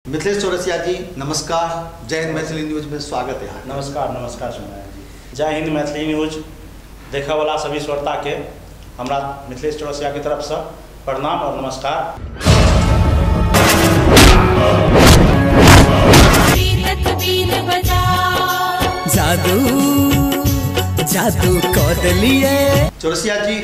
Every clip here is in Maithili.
मिथिलेश चौरसिया जी नमस्कार, जय हिंद मैथिली न्यूज में स्वागत है। नमस्कार नमस्कार सुनारायण जी, जय हिंद मैथिली न्यूज देखे वाला सभी श्रोता के हमरा मिथिलेश चौरसिया की तरफ से प्रणाम और नमस्कार। जादू जादू कर दिलिए। चौरसिया जी,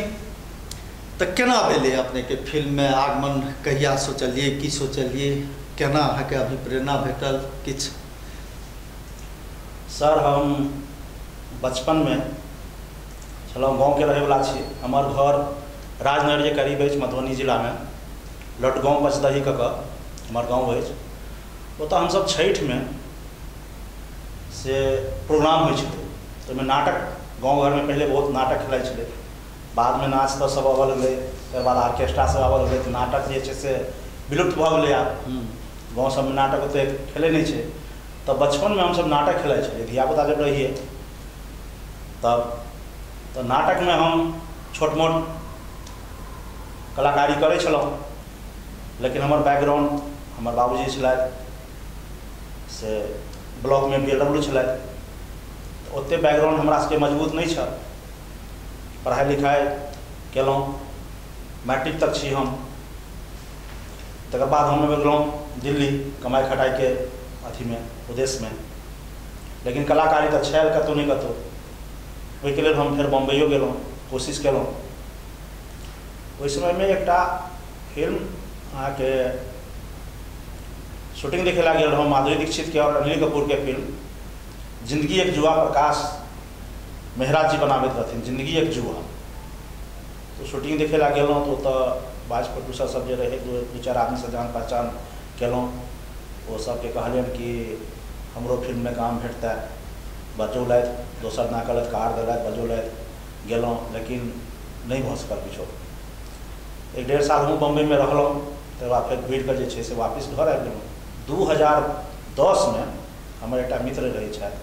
तो केना भेलै अपने के फिल्म में आगमन, कहिया सोचलिए, की सोचलिए, केना अहाँके अभिप्रेरणा भेटल किछु? सर, हम बचपन में छलहुँ, गाँवके रहैवला छी। हमर घर राजनगरके करीब अछि, मधुबनी जिलामे लटगाँव पचदही कऽ कऽ हमर गाँव अछि। ओतऽ हमसब छठिमे से प्रोग्राम होइ छलै, ओहिमे नाटक, गाँव घरमे पहिले बहुत नाटक खेलाइ छलै, बादमे नाच तऽ सब आबऽ लगलै, तकर बाद ऑर्केस्ट्रा सब आबऽ लगलै, तऽ नाटक जे छै से विलुप्त भऽ गेलै। आब गाँव सबमे नाटक ओतेक खेलै नहि छै। तऽ बचपनमे हमसब नाटक खेलाइ छलियै, धियापुता जब रहियै तब तऽ नाटकमे हम छोट मोट कलाकारी करै छलहुँ, लेकिन हमर बैकग्राउंड, हमर बाबूजी छलथि से ब्लॉकमे BLW छलथि, तऽ ओतेक बैकग्राउंड हमरा सबके मजबूत नहि छल। पढ़ाइ लिखाइ केलहुँ, मैट्रिक तक छी हम। तकर बाद हम गेलहुँ दिल्ली कमाइ खटाइके अथीमे उद्देश्यमे, लेकिन कलाकारी तऽ छल कतहु नहि कतहु। ओहिके लेल हम फेर बम्बइयो गेलहुँ, कोशिश केलहुँ। ओहि समयमे एकटा फिल्म अहाँके शूटिंग देखै लए गेल रहौँ, माधुरी दीक्षितके और अनिल कपूरके फिल्म जिंदगी एक जुआ, प्रकाश मेहरा जी बनाबैत रहथिन जिंदगी एक जुआ। तो शूटिंग देखै लए गेलहुँ तऽ ओतऽ वाइस प्रोड्यूसर सब जे रहै, दू चारि आदमीसँ जान पहचान केलहुँ। ओ सबके कहलियनि कि हमरो फिल्ममे काम भेटतै, बजौलथि, दोसर दिना कहलथि, कार देलथि, बजौलथि, गेलहुँ, लेकिन नहि भऽ सकल किछो। 1-1.5 साल हमहूँ बम्बइमे रहलहुँ, तकर बाद फेर घुरि कऽ जे छै से वापिस घर आबि गेलहुँ। 2010मे हमर एकटा मित्र रहै छथि,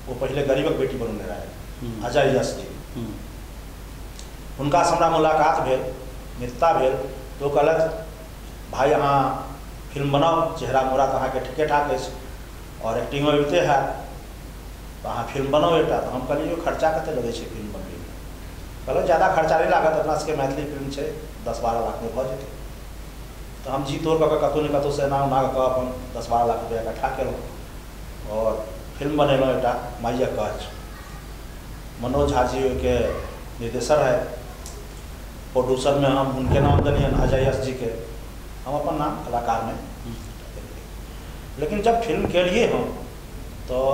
ओ पहिले गरीबक बेटी बनौने रहै, अजय यश जी। हुनकासँ हमरा मुलाकात भेल, मित्रता भेल, तऽ ओ कहलथि भाइ अहाँ फिल्म बनाउ, चेहरा मोहरा तऽ अहाँके ठीके ठाक अछि और एक्टिंगमे अबिते हैत, तऽ अहाँ फिल्म बनाउ एकटा। तऽ हम कहलियै खर्चा कतेक लगै छै फिल्म बनबैमे? कहलक ज्यादा खर्चा नहि लागत, अपना सबके मैथिली फिल्म छै, 10-12 लाखमे भऽ जेतै। तऽ हम जी तोड़ कऽ कऽ कतहु ने कतहुसँ एना ओना कऽ कऽ अपन 10-12 लाख रुपैआ इकट्ठा केलहुँ और फिल्म बनेलहुँ एकटा माइयक काज। मनोज झा जी ओहिके निर्देशक है, प्रोड्यूसरमे हम हुनके नाम देलियनि, अजय यश जीके, हम अपन नाम कलाकारमे देलियै। लेकिन जब फिल्म केलिए हम तऽ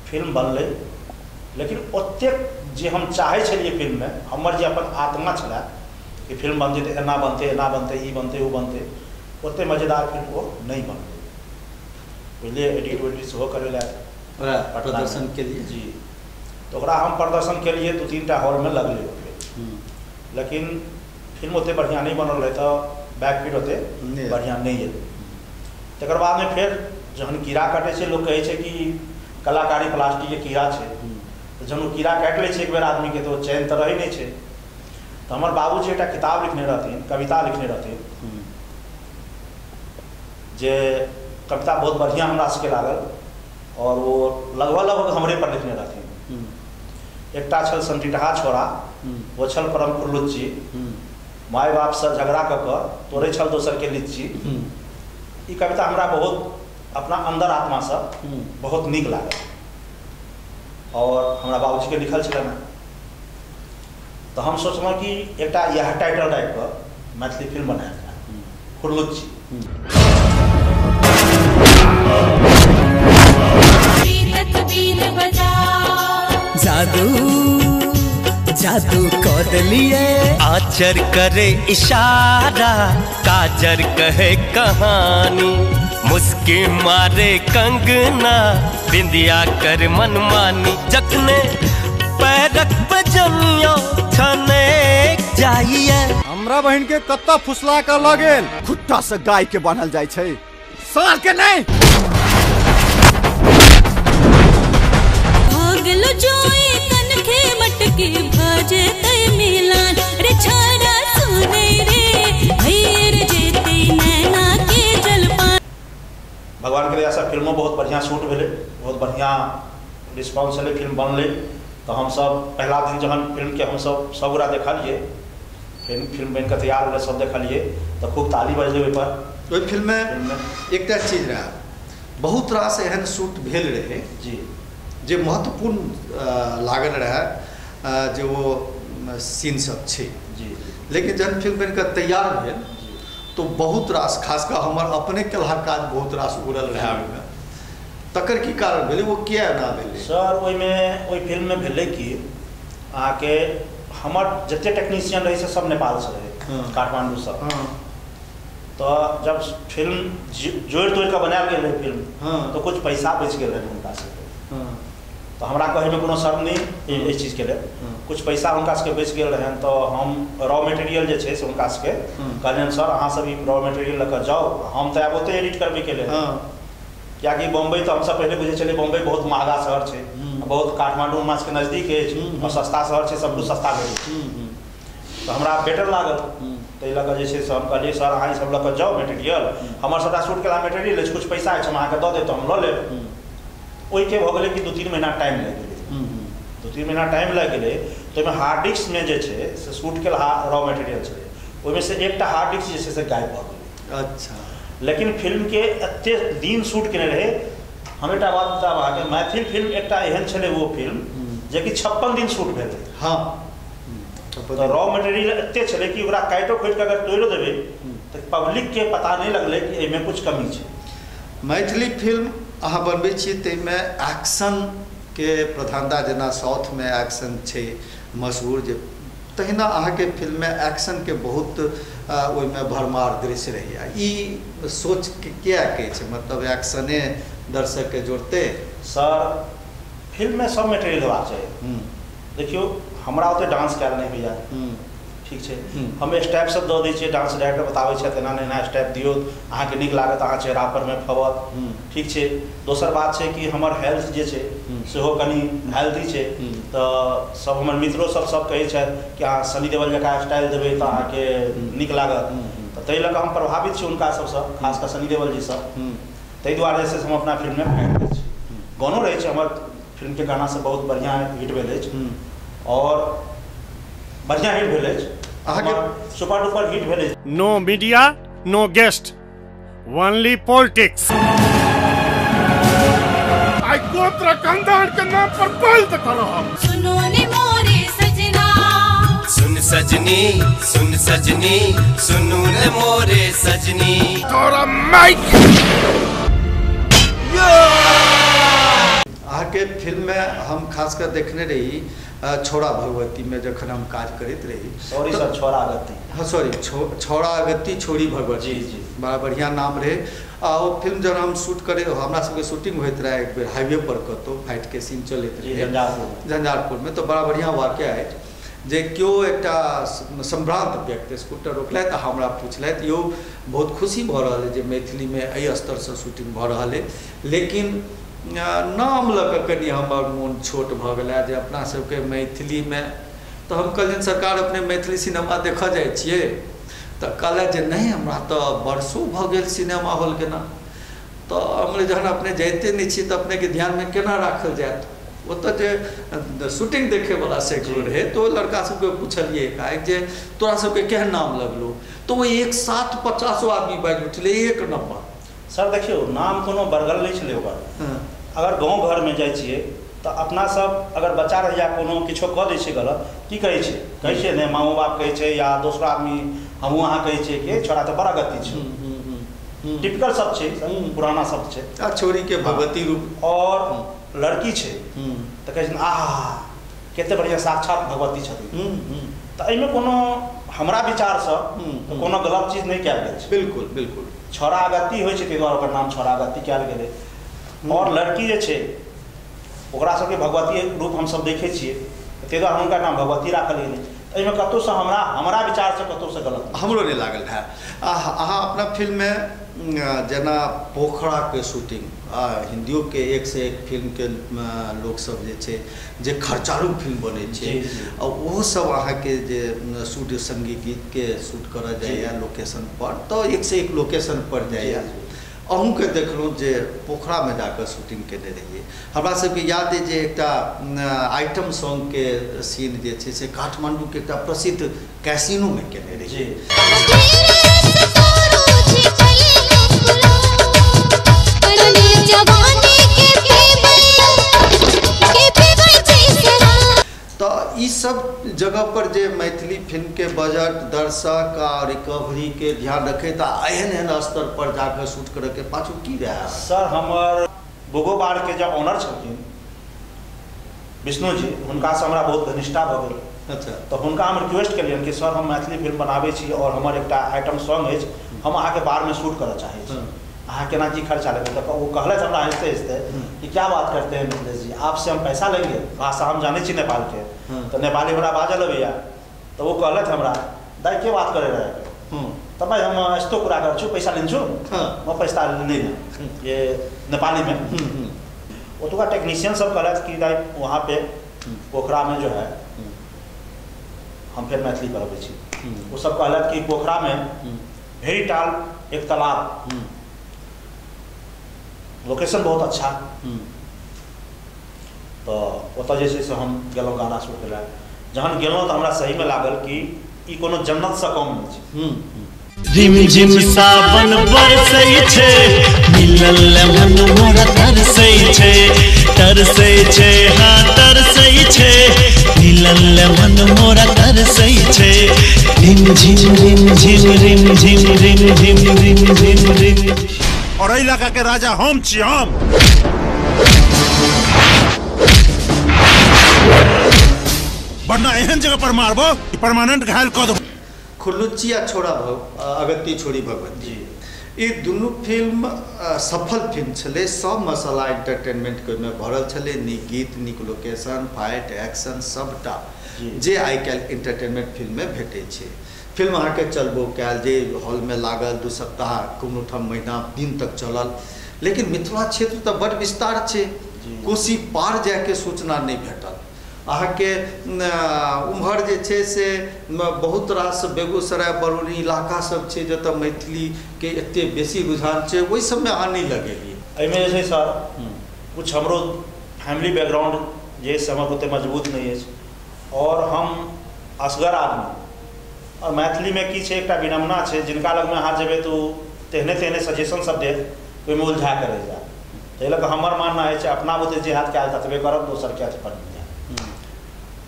फिल्म बनलै, लेकिन ओतेक जे हम चाहै छलियै फिल्ममे, हमर जे अपन आत्मा छलै कि फिल्म बनतै तऽ एना बनतै, एना बनतै, ई बनतै, ओ बनतै, ओतेक मजेदार फिल्म ओ नहि बनलै। बुझलियै, एडिट वेडिट सेहो करेलथि प्रदर्शन के लिए जी, तऽ ओकरा हम प्रदर्शन केलिए, 2-3 टा हॉलमे लगलै ओ फिल्म, लेकिन फिल्म ओतेक बढ़िआँ नहि बनल रहै, तऽ बैकफिट ओतेक बढ़िआँ नहि एलै। तकर बादमे फेर जहन कीड़ा कटै छै, लोक कहै छै कि कलाकारी प्लास्टिकके कीड़ा छै, तऽ जहन ओ कीड़ा काटि लै छै एक बेर आदमीके तऽ ओ चैन तऽ रहै नहि छै। तऽ हमर बाबूजी एकटा किताब लिखने रहथिन, कविता लिखने रहथिन, जे कविता बहुत बढ़िआँ हमरा सबके लागल और ओ लगभग लगभग हमरे पर लिखने रहथिन। एकटा छल संटिटहा छोरा, ओ छल परम खुरलुच्ची, माय बापसँ झगड़ा कऽ कऽ तोड़ै छल दोसरके लीची। ई कविता हमरा बहुत अपना अंदर आत्मासँ बहुत नीक लागल और हमरा बाबूजीके लिखल छलनि। तऽ हम सोचलहुँ कि एकटा इएह टाइटल राखि कऽ मैथिली फिल्म बनायल जाय, खुरलुच्ची। जादू जादू कर दिलिए। आचर करे इशारा, काजर कहे कहानी, मुस्की मारे कंगना, बिंदिया कर मनमानी, जखने पैरक बजनियो छने जाइए। हमरा बहन के कत्ता फुसला के लगेल, खुट्टा से गाय के बान्हल जाय छै, सार के नहीं। भागल जोई कनखे मटके भजते मिलान रे छाड़ा सुने रे भैर जेते नैना के जलपान। भगवानके दयासँ फिल्मो बहुत बढ़िआँ शूट भेलै, बहुत बढ़िआँ रिस्पॉन्स एलै, फिल्म बनलै। तऽ हमसब पहिला दिन जहन फिल्मके हमसब सबगोरा देखलियै, फिल्म बनिकऽ तैयार भेलै, सब देखलियै तऽ खूब ताली बजलै ओहिपर। ओहि फिल्ममे एकटा चीज रहै, बहुत रास एहन शूट भेल रहै जी जे महत्वपूर्ण लागल रहै जे ओ सीन सब छै जी। लेकिन जहन फिल्म बनिकऽ तैयार भेल तो बहुत रास, खास कऽ हमर अपने केलहा काज बहुत रास उड़ल रहै ओहिमे, तकर की कारण भेलै, वो किया एना भेलै? सर ओहिमे ओहि फिल्ममे भेलै कि अहाँके हमर जते टेक्नीशियन रहै से सब नेपालसँ रहै, काठमाण्डूसँ। तऽ जब फिल्म जोड़ि तोड़ि कऽ बनायल गेल रहै फिल्म, तऽ कुछ पैसा बचि गेल रहै हुनका सबके। तऽ हमरा कहैमे कोनो शर्म नहि एहि चीजके लेल, कुछ पैसा हुनका सबके बचि गेल रहनि तऽ हम रॉ मटेरियल जे छै से हुनका सबके कहलियनि सर अहाँ सब ई रॉ मटेरियल लऽ कऽ जाउ, हम तऽ आब ओतहि एडिट करबैके लेल। कियाकि बम्बई तऽ हमसब पहिले बुझै छलियै बम्बई बहुत महगा शहर छै, बहुत काठमाण्डू हमरा सबके नजदीक अछि और सस्ता शहर छै, सबकिछु सस्ता भेटै छै। तऽ हमरा बेटर लागल, ताहि लऽ कऽ जे छै से हम कहलियै सर अहाँ ई सब लऽ कऽ जाउ मटेरियल, हमर सबटा शूट केला मटेरियल अछि, कुछ पैसा अछि हम अहाँके दऽ देब तऽ हम लऽ लेब। ओहिके भऽ गेलै कि 2-3 महीना टाइम लागि गेलै, 2-3 महीना टाइम लागि गेलै। तऽ ओहिमे हार्ड डिस्कमे जे छै से शूट केल रॉ मटेरियल छलै, ओहिमे से एकटा हार्ड डिस्क जे छै से गायब भऽ गेलै। अच्छा। लेकिन फिल्मके एते दिन शूट केने रहै, हम एकटा बात बताब अहाँके, मैथिल फिल्म एकटा एहन छलै ओ फिल्म जेकि 56 दिन शूट भेल रहै। हाँ, तऽ रॉ मटेरियल एते छलै कि ओकरा काटिओ खोटि कऽ अगर तोड़िओ देबै तऽ पब्लिकके पता नहि लगलै कि एहिमे कुछ कमी छै। मैथिली फिल्म अहाँ बनबै छियै ताहिमे एक्शनके प्रधानता, जेना साउथमे एक्शन छै मशहूर, जे तहिना अहाँके फिल्ममे एक्शनके बहुत ओहिमे भरमार दृश्य रहैए। ई सोच किया के छै, मतलब एक्शने दर्शकके जोड़तै? सर फिल्ममे सब मटेरियल होबाक चाही। देखियौ हमरा ओते डांस कयल नहि होइए, ठीक छै, हम स्टेप सब दऽ दै छियै, डांस डायरेक्टर बताबै छथि एना एना स्टेप दियौ अहाँके नीक लागत, अहाँ चेहरा परमे फबत, ठीक छै। दोसर बात छै कि हमर हेल्थ जे छै सेहो कनि हेल्दी छै, तऽ सब हमर मित्रो सब सब कहै छथि कि अहाँ सनी देओल जकाँ स्टाइल देबै तऽ अहाँके नीक लागत। तऽ ताहि लऽ कऽ हम प्रभावित छी हुनका सबसँ, खास कऽ सनी देओल जीसँ। ताहि दुआरे जे छै से हम अपना फिल्ममे फाइट दै छी। गानो रहै छै, हमर फिल्मके गाना सब बहुत बढ़िआँ हिट भेल अछि और बढ़िआँ हिट भेल अछि, अहाँके सुपर डुपर हिट भेल अछि। No media, no guest, only politics. आई गोत्र खानदान के नाम पर बोल करो हम। सुनो ने मोरे सजना, सुन सजनी, सुन सजनी, सुनो ने मोरे सजनी, तोरा माइक। अहाँके फिल्ममे हम खास कर देखने रही छोड़ा भगवती में जखन हम काज करैत रही। सॉरी सर, छोड़ा अगत्ती। हाँ सॉरी, छोड़ा अगत्ती छोड़ी भगवती, जी जी, बड़ा बढ़िआँ नाम रहे। आ ओ फिल्म जब हम शूट करे, हमरा सबके शूटिंग होइत रहे एक बेर हाईवे पर कतौ फाइटके सीन चलैत रहे झंझारपुर में, तो बड़ा बढ़िआँ वाक्य अछि जे केओ एकटा सम्भ्रांत व्यक्ति स्कूटर रोकलथि आ हमरा पुछलथि, यौ बहुत खुशी भऽ रहल अइ जे मैथिलीमे एहि स्तरसँ शूटिंग भऽ रहल अइ, लेकिन नाम लऽ कऽ कनि हमर मोन छोट भऽ गेलै जे अपना सबके मैथिलीमे। तऽ हम कहलियनि सरकार अपने मैथिली सिनेमा देखऽ जाइ छियै? तऽ कहलथि जे नहि, हमरा तऽ वर्षो भऽ गेल सिनेमा हॉल गेना। तऽ हम जहन अपने जाइते नहि छी तऽ अपनेके ध्यानमे केना राखल जायत? ओतऽ जे शूटिंग देखैवला सैकड़ो रहै, तऽ ओ लड़का सबके पुछलियै एकाएक जे तोरा सबके केहन नाम लगलौ? तऽ ओ एक साथ 50 आदमी बाजि उठलै, एक नम्बर। सर देखियौ, नाम कोनो बरगल नहि छलै ओकर। अगर गाँव घरमे जाइ छियै तऽ अपना सब अगर बच्चा रहैया कोनो किछो कऽ दै छै गलत, की कहै छै? कहै छियै ने, मामो बाप कहै छै या दोसरो आदमी, हमहूँ अहाँ कहै छियै कि छोड़ा तऽ बड़ा गलती छै। टिपिकल शब्द छै, पुराना शब्द छै। आ छोड़ीके भगवती रूप। और लड़की छै तऽ कहै छै आहा कते बढ़िआँ साक्षात भगवती छथिन। तऽ एहिमे कोनो हमरा विचारसँ कोनो गलत चीज नहि कयल गेल छै। बिल्कुल बिल्कुल। छोड़ा अगत्ती होइ छै ताहि दुआरे ओकर नाम छोड़ा अगत्ती कयल गेलै। और लड़की जे छै ओकरा सबके भगवती रूप हमसब देखै छियै, ताहि दुआरे हुनकर नाम भगवती राखल गेलै। एहिमे कतहुसँ हमरा विचारसँ कतहुसँ गलत हमरो नहि लागल रहए। अहाँ अपना फिल्ममे जेना पोखराके शूटिंग, हिन्दियोके एक से एक फिल्मके लोकसब जे छै जे खर्चारू फिल्म बनै छै, आ ओहो सब अहाँके जे शूट संगीत गीतके शूट करऽ जाइए लोकेशन पर, तऽ एक से एक लोकेशन पर जाइए। अहूँके देखलहुँ जे पोखरामे जाकऽ शूटिंग केने रहियै। हमरा सबके याद अइ जे एकटा आइटम सॉन्गके सीन जे छै से काठमाण्डूके एकटा प्रसिद्ध कैसिनोमे केने रहियै। तऽ ई सब जगह पर जे मैथिली फिल्मके बजट, दर्शक आ रिकवरीके ध्यान रखैत आ एहन एहन स्तर पर जाकऽ शूट करैके पाछू की रहै? सर, हमर बोगो बारके जे ऑनर छलखिन विष्णु जी, हुनकासँ हमरा बहुत घनिष्ठता भऽ गेल। अच्छा। तऽ हुनका हम रिक्वेस्ट केलियनि कि सर हम मैथिली फिल्म बनाबै छी और हमर एकटा आइटम सॉन्ग अछि, हम अहाँके बारमे शूट करऽ चाहै छी, अहाँ केना की खर्चा लेबै? तऽ ओ कहलथि हमरा हँसते हँसते कि क्या बात करते हैं मिथिलेश जी, आपसे हम पैसा लेंगे, भाषा हम जानै छी नेपालके, तऽ नेपाली हमरा बाजल अबैया। तऽ ओ कहलथि हमरा, दाइ के बात करे रहे? तऽ भाइ हम यस्तो कुरा गर्छु, पैसा लिन्छु, म पैसा लिँदैन, ये नेपालीमे। ओतुका टेक्नीशियन सब कहलथि कि दाइ वहाँ पे पोखरामे जो है हम फेर मैथिली पर अबै छी। ओ सब कहलथि कि पोखरामे भेड़ी टाल एक तालाब, लोकेशन बहुत अच्छा। तऽ ओतऽ जे छै से हम गेलहुँ गाना शूट करै। जहन गेलहुँ तऽ हमरा सहीमे लागल कि ई कोनो जन्नतसँ कम नहि छै। रिम झिम सावन बरसै छै, मिलल मन मोरा तरसै छै, तरसै छै, हाँ तरसै छै, मिलल मन मोरा तरसै छै, रिम झिम रिम झिम रिम झिम रिम झिम रिम झिम रिम। और एहि इलाका के राजा हम छी, हम। वरना एहन जगह पर मारबो कि परमानेंट घायल कऽ देबो। खुरलुच्ची आ छोड़ा अगत्ती छोड़ी भगवती, ई दुनू फिल्म सफल फिल्म छलै। सब मसाला एंटरटेनमेंटके ओहिमे भरल छलै, नीक गीत, नीक लोकेशन, फाइट, एक्शन, सबटा जे आइ काल्हि एंटरटेनमेंट फिल्ममे भेटै छै। फिल्म अहाँके चलबो कयल, जे हॉलमे लागल 2 सप्ताह, कोनो ठाम महीना दिन तक चलल। लेकिन मिथिला क्षेत्र तऽ बड़ विस्तार छै, कोसी पार जायके सूचना नहि भेटल अहाँके। उम्हर जे छै से बहुत रास बेगूसराय, बरौनी इलाका सब छै जतऽ मैथिलीके एते बेसी रुझान छै, ओहि सबमे अहाँ नहि लगेलियै। एहिमे जे छै सर, कुछ हमरो फैमिली बैकग्राउंड जे हमर ओतेक मजबूत नहि अछि और हम असगर आदमी, और मैथिलीमे की छै एकटा विडम्बना छै, जिनका लगमे अहाँ जेबै तऽ ओ तेहने तेहने सजेशन सब देत, ओहिमे उलझा कऽ रहि जायत। ताहि लऽ कऽ हमर मानना अछि अपना बुते जे हाथ कयल ततबे करब, दोसरके अथी पर नहि जायब।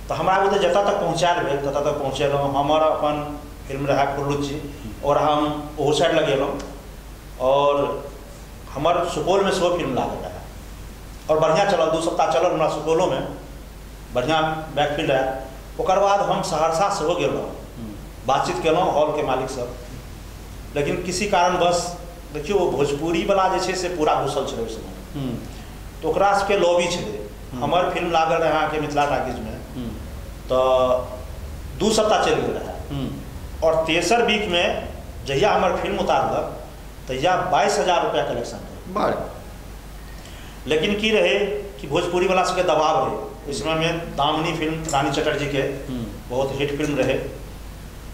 तऽ हमरा बुते जतऽ तक पहुँचायल भेल ततऽ तक पहुँचेलहुँ। हमर अपन फिल्म रहै खुरलुच्ची और हम ओहो साइड लगेलहुँ और हमर सुपौलमे सेहो फिल्म लागल रहै और बढ़िआँ चलल, 2 सप्ताह चलल हमरा सुपौलोमे, बढ़िआँ बैकफील्ड रहै। ओकर बाद हम सहरसा सेहो गेल रहौँ, बातचीत केलहुँ हॉलके मालिकसँ, लेकिन किसी कारणवश देखियौ ओ भोजपुरीवला जे छै से पूरा घुसल छलै ओहि समयमे, तऽ ओकरा सबके लॉबी छलै। हमर फिल्म लागल रहै अहाँके मिथिला टाकीजमे, तऽ 2 सप्ताह चलि गेल रहै और तेसर वीकमे जहिया हमर फिल्म उतारलक तहिया 22,000 रुपया कलेक्शन रहै। लेकिन की रहै कि भोजपुरीवला सबके दबाव रहै ओहि समयमे। दामिनी फिल्म रानी चटर्जीके बहुत हिट फिल्म रहै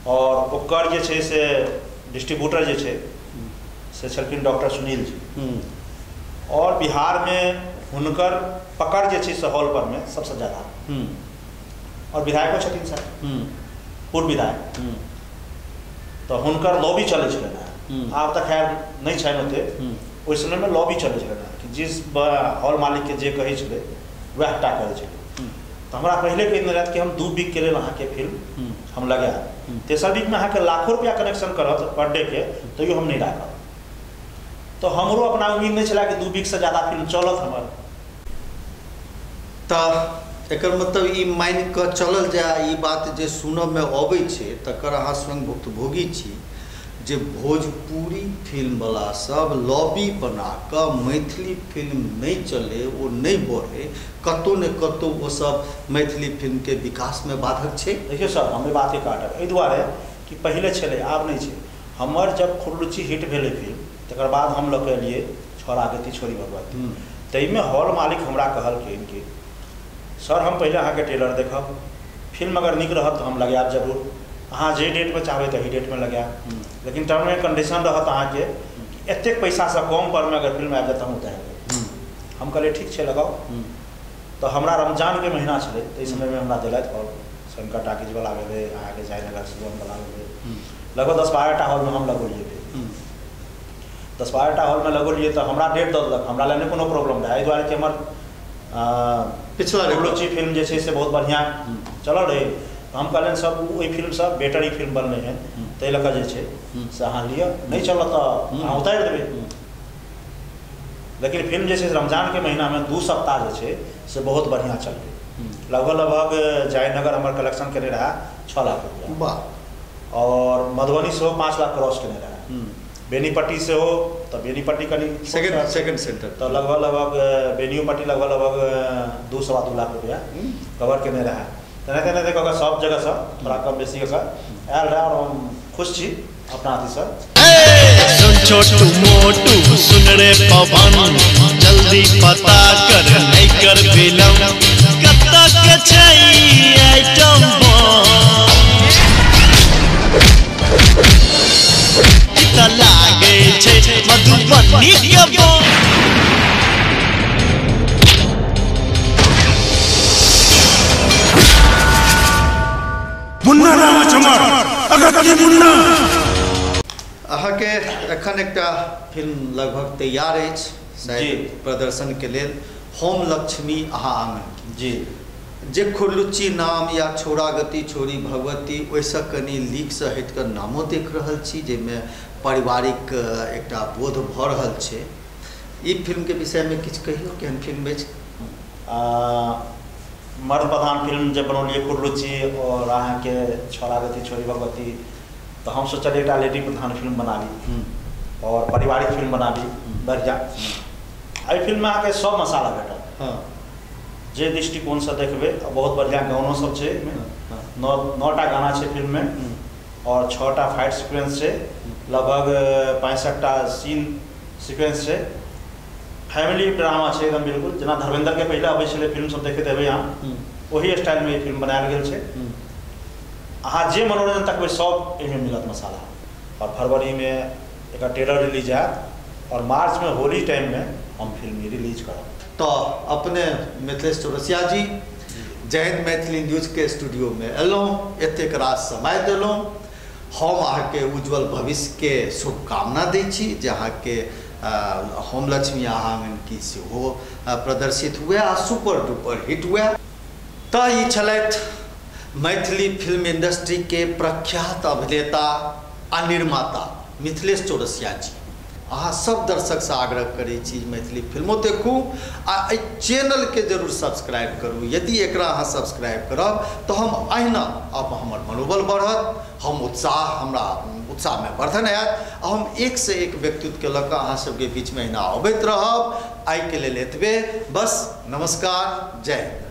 और ओकर जे छै से डिस्ट्रीब्यूटर जे छै से छलखिन डॉक्टर सुनील जी, और बिहारमे हुनकर पकड़ जे छै से हॉल परमे सबसँ ज़्यादा, और विधायको छथिन सर, पूर्व विधायक, तऽ हुनकर लॉबी चलै छलनि हेँ। आब तऽ खैर नहि छनि ओतेक, ओहि समयमे लॉबी चलै छलनि हेँ कि जिस हॉल मालिकके जे कहै छलै वएह टा करै छलै। तऽ हमरा पहिले कहि देने रहथि कि हम 2 वीकके लेल अहाँके फिल्म हम लगायब, तेसर वीकमे अहाँके लाखों रुपया कनेक्शन करत पर डे के, तैयो हम नहि राखब। तऽ हमरो अपना उम्मीद नहि छलै कि 2 वीकसँ ज़्यादा फिल्म चलत हमर। तऽ एकर मतलब ई मानि कऽ चलल जाय, ई बात जे सुनऽमे अबै छै तकर अहाँ स्वयं भुक्तभोगी छी, जे भोजपुरी फिल्मवला सब लॉबी बना कऽ मैथिली फिल्म नहि चलै, ओ नहि बढ़ै, कतहु ने कतहु ओ सब मैथिली फिल्मके विकासमे बाधक छै। देखियौ सर, हम बातके काटब एहि दुआरे कि पहिले छलै आब नहि छै। हमर जब खुरलुच्ची हिट भेलै फिल्म, तकर बाद हम लऽ कऽ एलियै छोड़ा गति छोड़ी भगवती, ताहिमे हॉल मालिक हमरा कहलखिन कि सर हम पहिले अहाँके ट्रेलर देखब, फिल्म अगर नीक रहत तऽ हम लगायब जरूर, अहाँ जे डेटमे चाहबै तही डेटमे लगायब, लेकिन टर्म एंड कंडीशन रहत अहाँके एतेक पैसासँ कम परमे अगर फिल्म आबि जायत हम उतारि देब। हम कहलियै ठीक छै लगाउ। तऽ हमरा रमजानके महीना छलै ताहि समयमे हमरा देलथि हॉल, शंकर टाकीजवला भेलै, अहाँके जयनगर शिवमवला भेलै, लगभग 10-12 टा हॉलमे हम लगौलियै। 10-12 टा हॉलमे लगौलियै तऽ हमरा डेट दऽ देलक, हमरा लए नहि कोनो प्रॉब्लम रहै, एहि दुआरे कि हमर पिछला खुरलुच्ची फिल्म जे छै से बहुत बढ़िआँ चलल रहै। हम कहलियनि सब ओहि फिल्मसँ बेटर ई फिल्म बनलै हँ, ताहि लऽ कऽ जे छै से अहाँ लिअ, नहि चलत तऽ अहाँ उतारि देबै। लेकिन फिल्म जे छै रमजानके महीनामे 2 सप्ताह जे छै से बहुत बढ़िआँ चललै। लगभग लगभग जयनगर हमर कलेक्शन केने रहै 6 लाख रुपया, वाह, और मधुबनी सेहो 5 लाख क्रॉस केने रहै, बेनीपट्टी सेहो, तऽ बेनीपट्टी कनि सेकंड सेंटर, तऽ लगभग लगभग बेनियोपट्टी लगभग लगभग 2-2.25 लाख रुपया कवर केने रहै। तेनाहिते तेनाहिते कऽ कऽ सब जगहसँ थोड़ा कम बेसी कऽ कऽ आयल रहै और हम खुश छी अपना अथीसँ। सुन छोटू मोटू सुन रे पवन, जल्दी पता कर नहीं कर विलम्ब, कतऽ के छै आइटम बम, तऽ लागै छै मधुबनी के बम। मुन्ना नाम चमर अगत्य मुन्ना। अहाँके एखन एकटा फिल्म लगभग तैयार अछि शायद प्रदर्शन के लेल, होम लक्ष्मी अहाँ आंगन जी, जे खुरलुच्ची नाम या छौड़ागति छोड़ी भगवती ओहिसँ कनि लीकसँ हटि कऽ नामो देख रहल छी, जाहिमे पारिवारिक एकटा बोध भऽ रहल छै। ई फिल्मके विषयमे किछु कहियौ, केहन फिल्म अछि? मर्द प्रधान फिल्म जे बनौलियै खुरलुच्ची और अहाँके छौड़ागति छोड़ी भगवती, तऽ हम सोचलियै एकटा लेडी प्रधान फिल्म बनाबी और पारिवारिक फिल्म बनाबी बढ़िआँ। एहि फिल्ममे अहाँके सब मसाला भेटत, हाँ, जे दृष्टिकोणसँ देखबै। बहुत बढ़िआँ गानो सब छै एहिमे, 9 टा गाना छै फिल्ममे और 6 टा फाइट सिक्वेंस छै, लगभग 65 टा सीन सिक्वेंस छै। फैमिली ड्रामा छै एकदम बिल्कुल, जेना धर्मेंद्रके पहिले अबै छलै फिल्म सब देखैत हेबै अहाँ, ओही स्टाइलमे ई फिल्म बनायल गेल छै। अहाँ जे मनोरंजन तकबै सब एहिमे मिलत मसाला। और फरवरीमे एकर ट्रेलर रिलीज हैत और मार्चमे होली टाइममे हम फिल्म रिलीज करब। तऽ अपने मिथिलेश चौरसिया जी जय हिंद मैथिली न्यूजके स्टूडियोमे एलहुँ, एतेक रास समय देलहुँ, हम अहाँके उज्जवल भविष्यके शुभकामना दै छी जे अहाँके होम लक्ष्मी अहाँ आंगन की सेहो प्रदर्शित हुए आ सुपर डुपर हिट हुए। तऽ ई छलथि मैथिली फिल्म इंडस्ट्रीके प्रख्यात अभिनेता आ निर्माता मिथिलेश चौरसिया जी। अहाँ सब दर्शकसँ आग्रह करै छी मैथिली फिल्मो देखू आ एहि चैनलके जरूर सब्सक्राइब करू। यदि एकरा अहाँ सब्सक्राइब करब तऽ हम अहिना अब हमर मनोबल बढ़त, हम उत्साह, हमरा उत्साहमे वर्धन हैत आ हम एकसँ एक व्यक्तित्वके लऽ कऽ अहाँ सबके बीचमे अहिना अबैत रहब। आइके लेल एतबे बस, नमस्कार, जय हिंद।